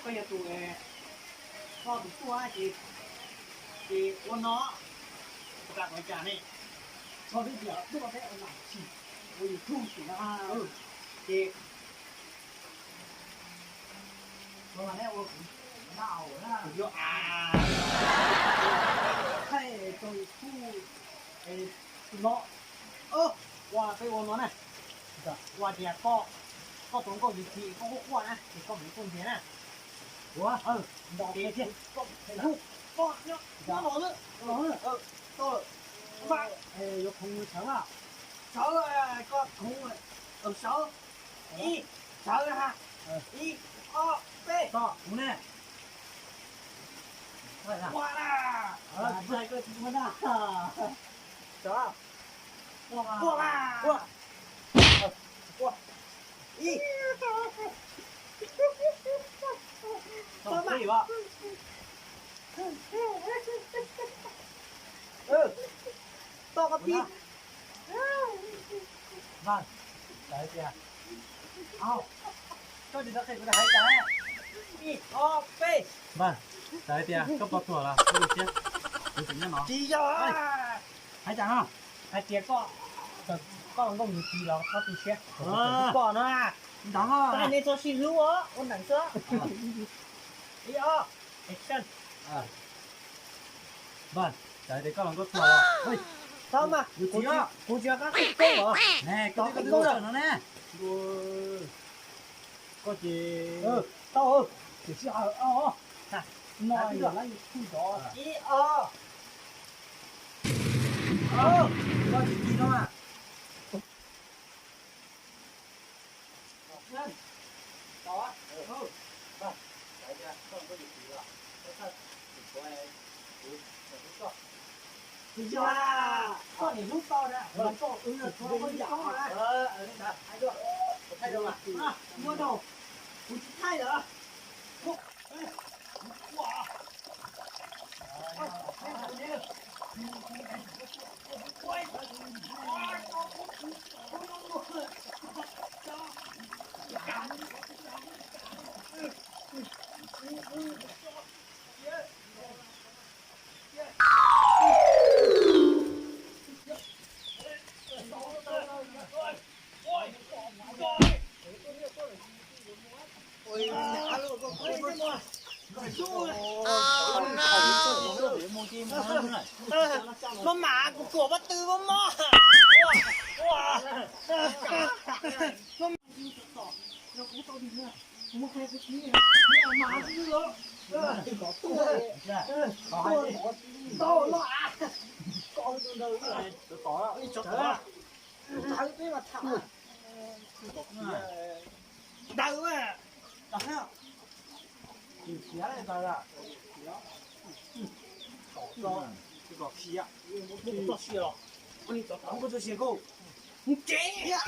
Koj yog tus, koj tus tuaj ces, ces ua no, tas qhov cas ne? Txog twb tias tuaj peb ua nam tsis ua YouTube xwb na. Ces ua no ne, ua kuv na, kuv yog a, thaij rau YouTube no. Ua peb ua no na, ua tias koj, koj tus nkauj yus txiv koj quaj quaj na ces koj mus tuaj ntiag na. Ua, nto thiab, koj, koj, koj, koj, yuav khoov sawv na. Sawv, koj khoov, sawv, ib, sawv, ib, ob, peb, koj khoov ne. Ua na, sawv, ua na, ua na, ua, ib, toj mas, toj koj tib. Vajtswv, txawm hais tias, au, koj tsis tau qhia kuv txawm hais cas. Ib, ob, peb. Vajtswv, txawm hais tias koj pom tuag los koj tu siab, kuv tseem nyob no. Tsis yog. Hais cas no? Hais tias koj, koj nkauj yus txiv los koj tu siab, kuv tseem pom no. Ntawd no. Txhob sib hlub os, ua neeg xwb. Ib, ob, action. Vajtswv, txawm hais tias koj los nkauj tuag los, txhob mas, kuv tsis, kuv tsis qab qhia koj os. Koj tib tug no ne. Koj ces tau, tiam sis no, no yog lab YouTube tod. Ib, ob, koj tsis kis no mas. Tsis yog, koj niam hlub tau na, koj ua yam na. Muab rau, kuv tsis thaij lawm. Maj mam kuv kuam pob tw maj maj. Ntawd, khiav li ntawd, tsis kom khiav, txoj sia los, ua li txov tau koj txoj sia koj, mus tsev.